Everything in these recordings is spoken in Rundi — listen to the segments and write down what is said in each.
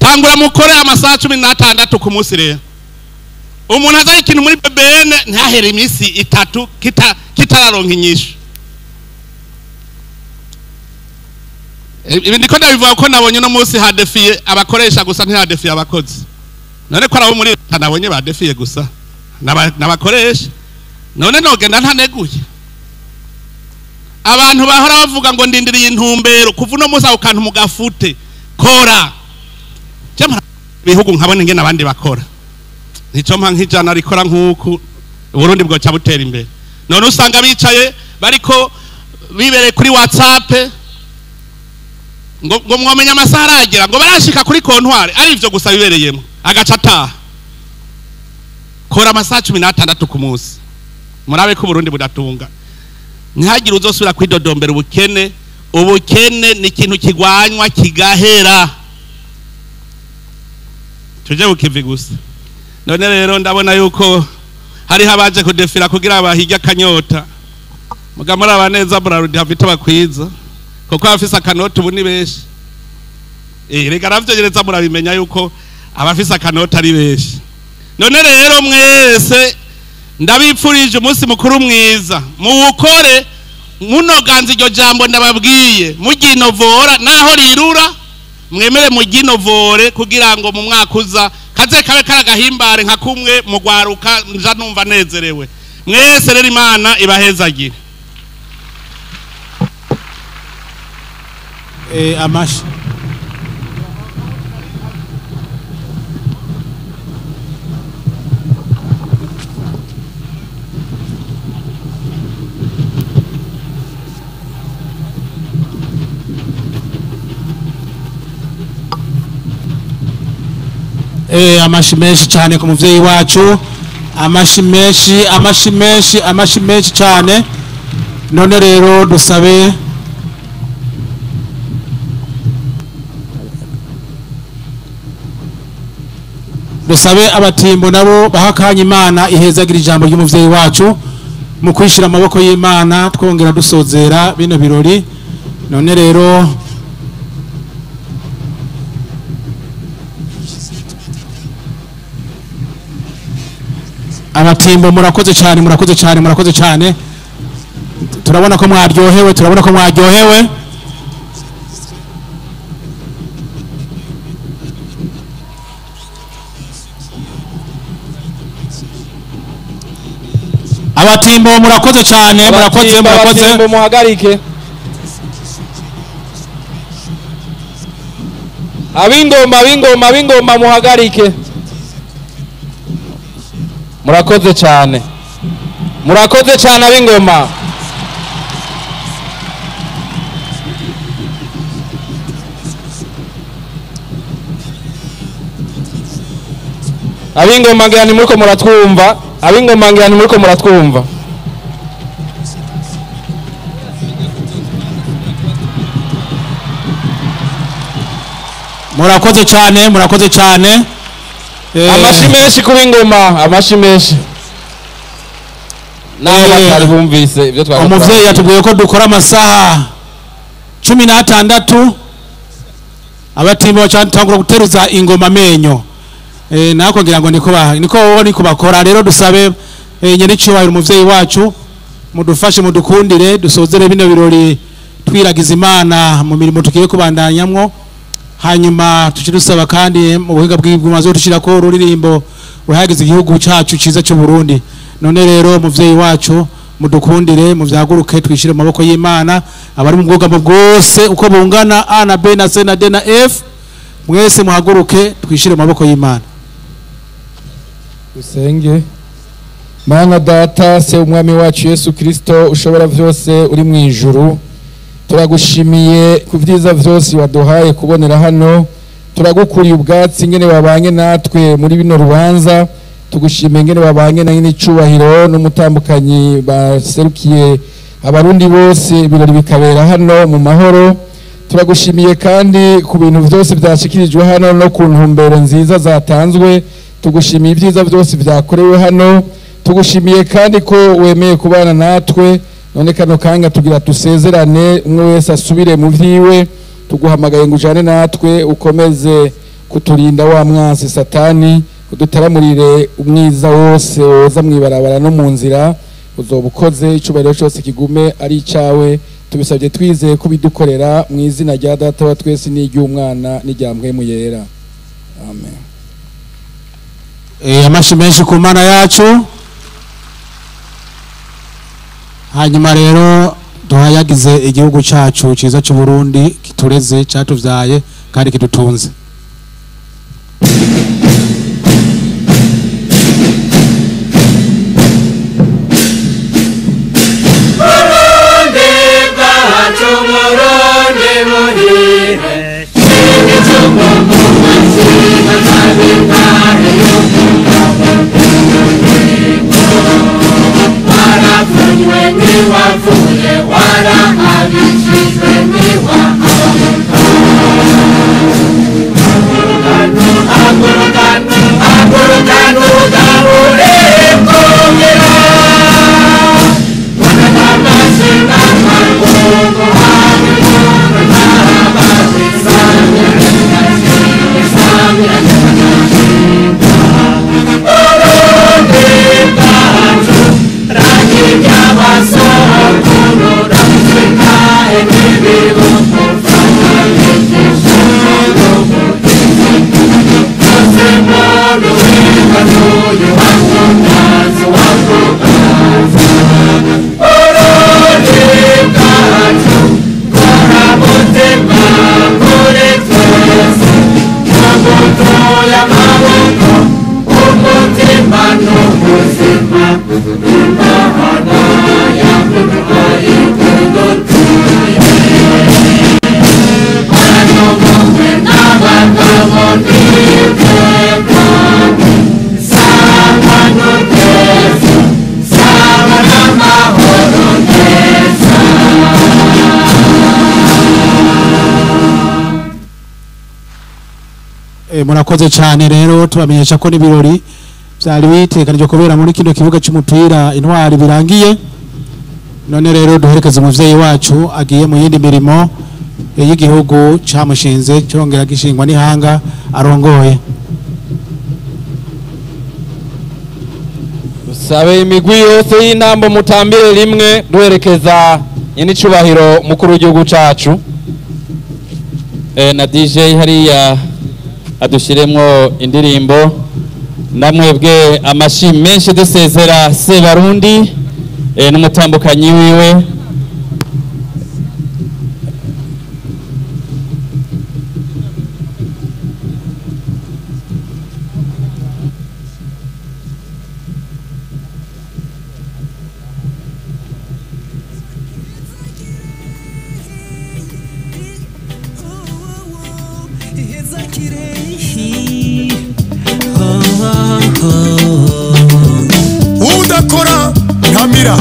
Tangura mukore amasaha 16 ku munsi. Rero umuntu azanye ikintu muri BBN ntahere iminsi itatu kitararonka inyishu. Ibi ndiko ndabivuga ko nabonye no munsi hadefiye abakoresha gusa, ntihadefiye abakozi. None ko arabo muri leta nabonye badefiye gusa n'abakoresha, none nogenda ntaneguye. Abantu bahora bavuga ngo ndindiriye intumbero, kuva uno munsi ako kantu mugafute. Kora ibihugu nkabona ingene abandi bakora, nico mpa nk'ijana rikora nk'uku Burundi bwoca butera imbere. None usanga bicaye bariko bibereye kuri WhatsApp ngo mwomenya amasaha aragera, ngo barashika kuri kontwari, ari ivyo gusa bibereyemo, agaca ataha. Kora amasaha 16 ku munsi, murabe ko Burundi budatunga. Ntihagire uzosubira kwidodombera ubukene. Ubukene ni ikintu kigwanywa kigahera, tuje bukivi gusa. None rero ndabona yuko hariho abaje kudefira kugira bahirye akanyota. Muga muraba neza Brarudi havita bakwiza, kuko abafise akanota ubu ni benshi. Reka navyo murabimenya yuko abafise akanota ari benshi. None rero mwese ndabipfurije umunsi mukuru mwiza, muwukore munoganza iryo jambo ndababwiye, muginovora naho rirura, mwemere muginovore kugira ngo mu mwaka uza kaze kabe karagahimbare nka kumwe mugwaruka nja numva nezerewe. Mwese rero Imana ibahezagire. Amashi amashi menshi cyane ku muvyeyi wacu, amashi menshi, amashi menshi, amashi menshi cyane. None rero dusabe abatimbo nabo bahakanye Imana ihezagira ijambo ry'umuvyeyi wacu mu kwishira amaboko y'Imana, twongera dusozera bino birori. None rero abatimbo murakoze cyane, murakoze cyane, murakoze cyane. Turabona ko mwaryohewe, turabona ko mwaryohewe. Abatimbo murakoze cyane, murakoze, murakoze. Abatimbo muhagarike. Abingoma, abingoma, abingoma muhagarike. Murakoze cyane, murakoze cyane ab'ingoma. Ab'ingoma ngira ni muriko muratwumva, ab'ingoma ngira ni muriko muratwumva. Murakoze cyane, murakoze cyane. Amashi menshi kuba ingoma, amashi menshi. Naho batari bumvise ibyo twari. Umuvyeyi yatubwiye ko dukora amasaha 16, abatimbo bacantangura guteruza ingoma amenyo. Nako ngira ngo niko niko bakora. Rero dusabe nyene cyubahiro umuvyeyi wacu mudufashe, mudukundire, dusozere bino birori twiragiza Imana mu mirimo tugiye kubandanyamwo. Hanyuma tucidusaba kandi mu buhinga bw'iguma zo tushira ko ruririmbo ruhagize igihugu cacu ciza cy'u Burundi. None rero muvyeyi wacu mudukundire, muvyaguruke, twishire mu maboko y'Imana. Abari mu bwugamo bwose uko bungana, A na B na C na D na F, mwese muhaguruke twishire mu maboko y'Imana. Usenge. Mana data se umwami wacu Yesu Kristo ushobora vyose uri mu ijuru, turagushimiye ku vyiza vyose waduhaye kubonera hano. Turagukuriye ubwatsi ingene wabanye natwe muri bino rubanza, tugushimiye ingene wabanye na nyine icubahiro n'umutambukanyi baserukiye abarundi bose, ibirori bikabera hano mu mahoro. Turagushimiye kandi ku bintu vyose vyashikirijwe hano no ku ntumbero nziza zatanzwe. Tugushimiye ibyiza vyose vyakorewe hano, tugushimiye kandi ko wemeye kubana natwe. None kano kanya tugira tusezerane, umwe wese asubire mu vyiwe. Tuguhamagaye ngo ujane natwe, ukomeze Kuturinda wa mwansi Satani, udutaramurire umwiza wose woza mwibarabara no mu nzira. Uzobukoze, icubahiro cyose kigume ari icawe. Tubisabye twizeye kubidukorera mu izina rya Data wa twese n'iry'Umwana n'irya Mpwemu Yera. Amen. Amashi menshi ku Mana yacu. Hanyuma rero duhayagize igihugu cyacu cyiza cy'u Burundi, kitureze, cyatuvyaye kandi kidutunze. Murakoze cyane. Rero tubamenyesha ko n'ibirori byari bitekanijwe kubera muri kino kibuga cy'umupira Intwari birangiye. None rero duherekeze umuvyeyi wacu agiye mu yindi mirimo y'igihugu cyamushinze, cyongera gishingwa n'ihanga arongoye. Dusabe imigwi yose y'intambo mutambire rimwe duherekeza nyenicubahiro mukuru w'igihugu cacu. Na DJ hariya adushiremwo indirimbo, namwebwe amashi menshi dusezera Sebarundi n'umutambukanyi wiwe. Udakora nkamira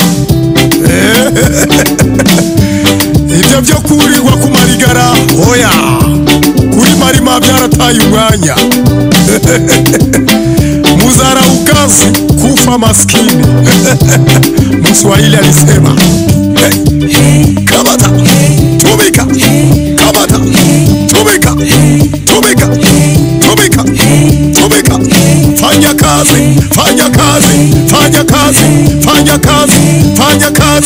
ibyo byo kurirwa kumarigara, oya kuri marima byarataye umwanya. Muzara ukazi kufa maskini. Mswahili alisema hey. Kamata tumika, kamata tumika, tumika, tumika, tumika, fanya kazi, fanya kazi, fanya kazi, fanya kazi, fanya kazi,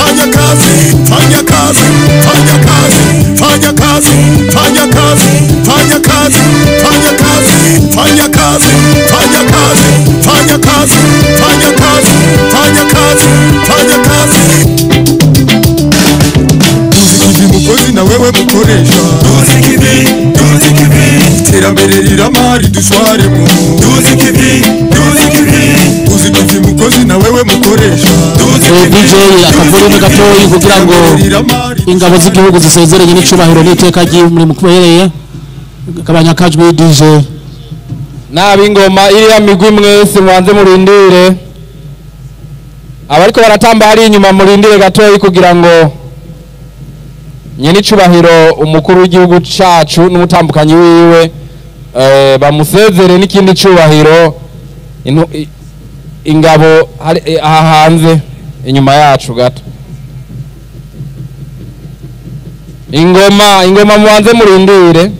fanya kazi, fanya kazi, fanya kazi, fanya kazi, fanya kazi, fanya kazi, fanya kazi, fanya kazi, fanya kazi, fanya kazi, fanya kazi, fanya kazi, fanya kazi. Tuzikivi mukozi na wewe mukoresha, tuzikivi, tuzikivi, iterambere riramari dushwaremo, tuzikivi, tuzikivi, tuzikivi mukozi na wewe mukoresha. DJ akavurimo gatoyi kugira ngo ingabo z'igihugu zisezeranye n'icubahiro n'iteka ry'umurimo mukubereye. Kabanyakajwi DJ. N'ab'ingoma iriya migwi mwese mubanze murindire, abariko baratamba hari inyuma murindire gatoyi kugira ngo nyenicubahiro umukuru w'igihugu cacu n'umutambukanyi wiwe bamusezere n'ikindi cubahiro ingabo aha hanze inyuma yacu gato. Ingoma, ingoma mubanze murindire.